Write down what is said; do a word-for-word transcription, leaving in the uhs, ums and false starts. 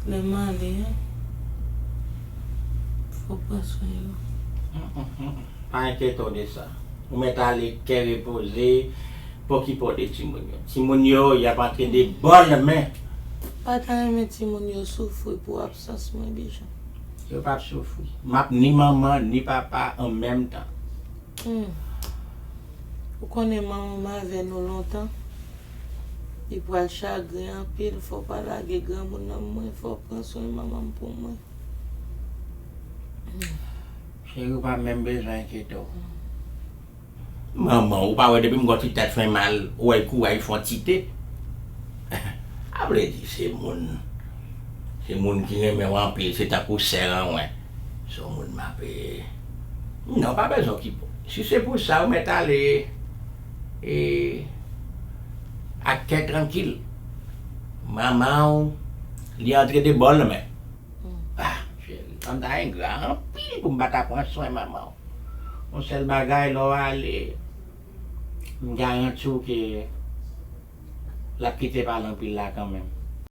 Lè m ale an, fò w pran swen yo. Pa enkyete w de sa. Ou mèt ale kè repoze, pa okipe w de timoun yo. Timoun yo, y ap antre de bò nan men. Pa ta renmen timoun yo soufri pou absans mwen, Bijan. Yo p ap soufri. M ap ni manman, ni papa an menm tan. Hmm. Ou konnen manman m avè nou lontan. Li pral chagren anpil, fò w pa lage granmoun nan mwen, fò w pran swen manman m pou mwen. Cheri, ou pa menm bezwen enkyete w. Manman, ou pa wè depi m gen yon ti tèt fè mal, ou wè kouray fè yon ti te. A vle di, se moun, se moun ki renmen w anpil, se tankou sè an mwen. Se yon moun m ap, e, non, pa bezwen okipe w. Si se pou sa, ou mèt ale, e, ak kè trankil. Manman w, li antre de bò nan men. Ah, cheri, m ta engra anpil pou m pa ta pran swen manman w. Yon sèl bagay, lè w ale, m garanti w ke l ap kite pale anpil la kanmenm.